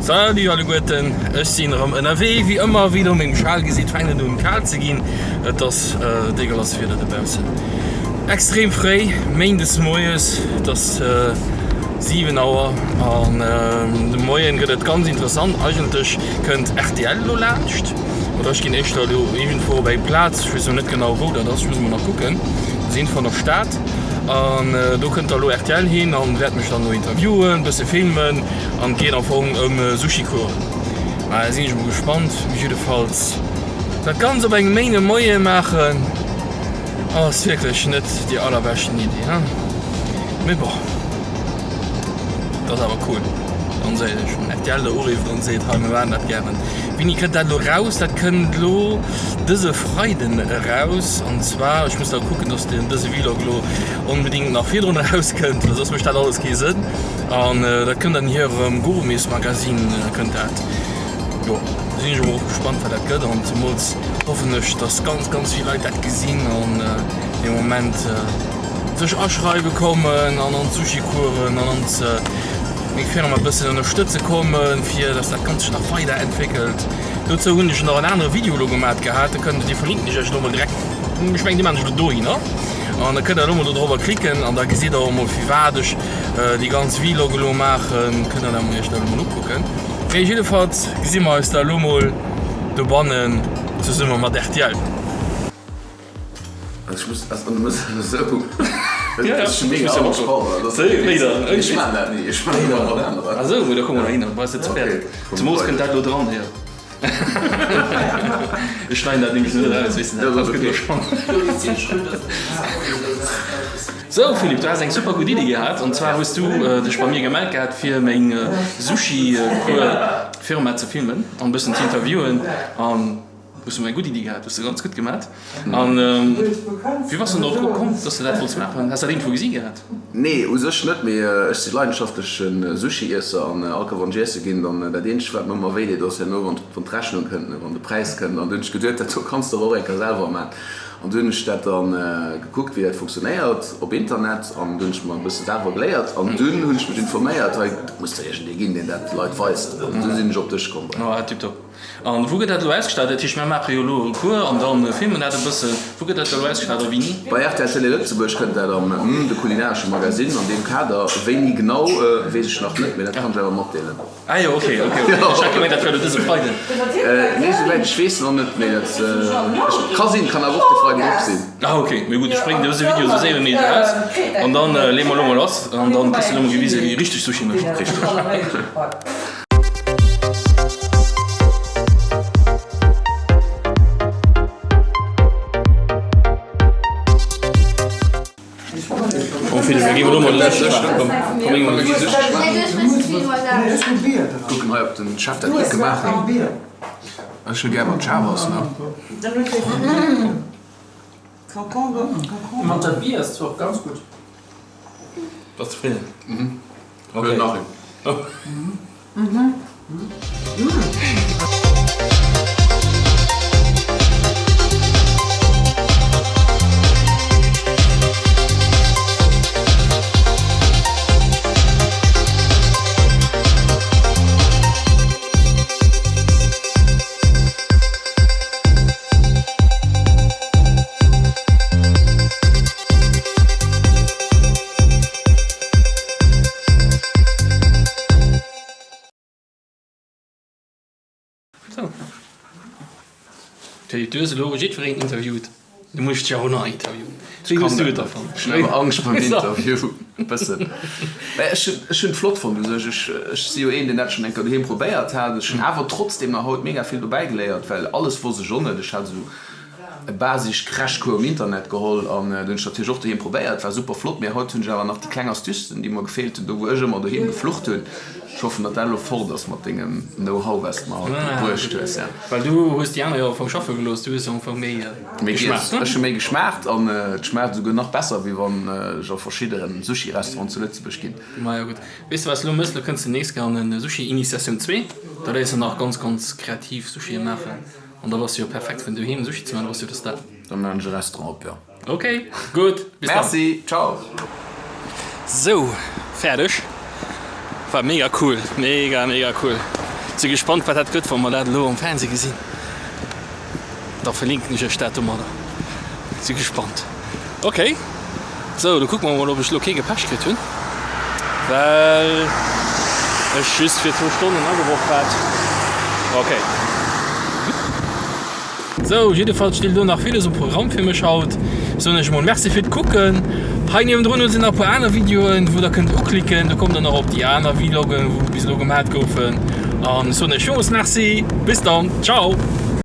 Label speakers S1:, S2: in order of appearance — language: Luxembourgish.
S1: Salut alleguerten, ech sinn erëm ënnerwee wéi ëmmer. Wéi der u mengem Schal gesitt, fänkt et un kal ze ginn. Et ass dégueulasse Wieder dobaussen. Extrem fréi méindes moies, et ass 7 Auer an de Moien gëtt et ganz interessant. Eigentlech kënnt rtl elo laanscht oder ech ginn éischter elo iergendwou op eng Plaz, ech weess elo net genau wou dat ass, ech muss emol nach kucken, sinn vun der Stad an do kënnt da elo rtl hin an wäert mech dann elo interviewen, bësse filmen an et geet am Fong ëm Sushi-Coursen. Maja sinn ech emol gespannt. Jiddefalls dat Ganzt op engem Méinde Moie maachen ass wierklech net déi allerbeschten Iddi, he? Mee bon, et ass awer cool, ganz éierlech, wann rtl do urifft an seet, hei mir maachen dat gären. Wéini kënnt dat elo raus? Dat kënnt elo dëse Freiden eraus an zwar, ech muss da kucken, dass den dëse Vlog elo onbedingt nach virdrun erauskënnt, well soss mécht dat alles kee Sënn. An dat kënnt an hirem Gourmetsmagazin kënnt dat. Jo, sinn ech emol och gespannt wat dat gëtt an zemools hoffen ech, dass ganz ganz vill Leit dat gesinn an dee Moment sech aschreiwe kommen an an d'Sushi-Coursen an ons meng Firma e bëssen ënnerstëtze kommen, fir dass dat Ganzt sech nach weider entwéckelt. Dozou hunn ech nach en anere Video elo gemat gehat, da kënnt dee verlinken ech iech elo mol direkt, ech mengen dee maan ech elo dohinner an da kënnt der elo mol do drobber klicken an da gesitt der och emol firwat ech déi ganz Vlog elo maachen, kënnt der iech dat elo mol ukucken. Mee jiddefalls gesi mer eis da elo mol dobannen zesumme mat rtl. Zemools kënnt dat elo dran hier. Ech schneiden dat nämlech net eraus, weess de dat ganz gutt elo schonn. Sou Philippe, du has eng super gutt Iddi gehat an zwar hues du dech bei mir gemellt gehat fir meng Sushi Cours Firma ze filmen an e bëssen ze interviewen an hues du eng gutt Iddi gehat, hues de ganz gutt gemat. An wéi bass de dann drop komm, dass de dat wollts maachen? Has dat iergendwou gesi gehat?
S2: Nee, u sech net, mee ech si leidenschaftleche Sushi-Iesser an all Kéier wann ech iesse ginn, dann dat eenzegt wat mer ëmmer wéi deet ass herno wann d'Rechnung kënnt, wann de Präis kënnt an du hunn ech geduet, dat do kanns de och eng Kéier selwer man. An du hunn ech dat dann gekuckt wéi dat funktionéiert op Internet an du hunn ech mer e bësse selwer geléiert an dunn hunn ech mech informéiert, hei et muss der iergendee ginn deen dat de Leit weist an du sinn ech op dech komm.
S1: Oh tiptop. An wou gëtt dat elo ausgestrahlt? Dat heescht mir maache jo elo e Cours an dann filmen dat e bësse. Wou gëtt dat elo ausgestrahlt a wéini?
S2: Bei rtl Télé Lëtzebuerg kënnt dat am de kulinaresche Magasinn an deem Kader. Wéini genau weess ech nach net, mee dat kann ech awer matdeelen.
S1: Ah jo, ok, ok, ok. Ech hat gemengt, dat wär elo dëse Freiden.
S2: Nee, souwäit ech weess nach net, mee dat ka sinn, kann awer och de Freiden drop sinn.
S1: Ah ok, mee gutt, ech bréngen dëse Video esou séier wéi méiglech eraus an dann leeë mer elo mol lass an dann kriss du elo mol gewisen, wéi ee richteg Sushi mécht.
S2: Richteg. Kucken hei op den Chef dat gutt gemaach huet. Ech hu gär wann schaarf ass ne.
S3: Mat der Bier ass zwar och ganz gutt.
S1: Bass zefridden?
S2: Mhm. Wëll nach een.
S1: Sou. Philippe, du hues elo jiddwereen interviewt. Du muss dech awer och nach interviewen. Wéi hues du et da fonnt?
S2: Ech hunn awer Angscht beim Interview. E bëssen. Mä ech hunn, ech hunn et flott fonnt u sech. Ech, ech si jo een, deen dat schonn eng Kéier doheem probéiert hat. Ech hunn awer trotzdem nach haut mega vill dobäi geléiert, well alles wosst ech och net. Ech hat esou e basisch Crashcours um Internet geholl an do hunn ech natierlech och doheem probéiert, war super flott, mee haut hunn ech awer nach déi kleng Astucen, déi mer gefeelt hunn, do wou ech ëmmer doheem geflucht hunn. Ech hoffen, datt dat elo fort ass mat dengem Know-how, wat s de mer haut bruecht hues.
S1: Well du hues déi aner jo am Fong schaffe gelooss, du hues jo am Fong méi geschmaacht, ne?
S2: Ech hu méi geschmaacht an et schmaacht esouguer nach besser, wéi wann ech a verschidde Sushi-Restauranten zu Lëtzebuerg ginn.
S1: Majo gutt. Weess de wat s de elo méchs? Lo kënns de nächst Kéier an e Sushi-Initiatioun 2, da léiers de nach ganz, ganz kreativ Sushie maachen. An da bass du jo perfekt fir doheem Sushi ze man, da bass du jo de Star.
S2: Dann maan ech e Restaurant op, jo.
S1: Ok, gutt, bis dann.
S2: Merci, ciao.
S1: Sou, fäerdeg. War mega cool, mega mega cool. Si gespannt wat dat gëtt, wa mer dat elo am Fernseh gesinn. Da verlinken ech iech dat domadder. Si gespannt. Ok, sou do kucke mer mol ob ech elo kee Gepäsch kritt hunn, well ech just fir zwou Stonnen ageworf hat. Ok. Sou, jiddefalls steet elo nach villes um Programm fir mech haut. Soen ech emol Merci fir d'Kucken. Hei niewendrun hu sinn nach e puer aner Videoen, wou der kënnt uklicken. Do kommt der nach op déi aner Vloggen, wou bis elo gemat goufen. An soen ech villmools Merci. Bis dann. Ciao.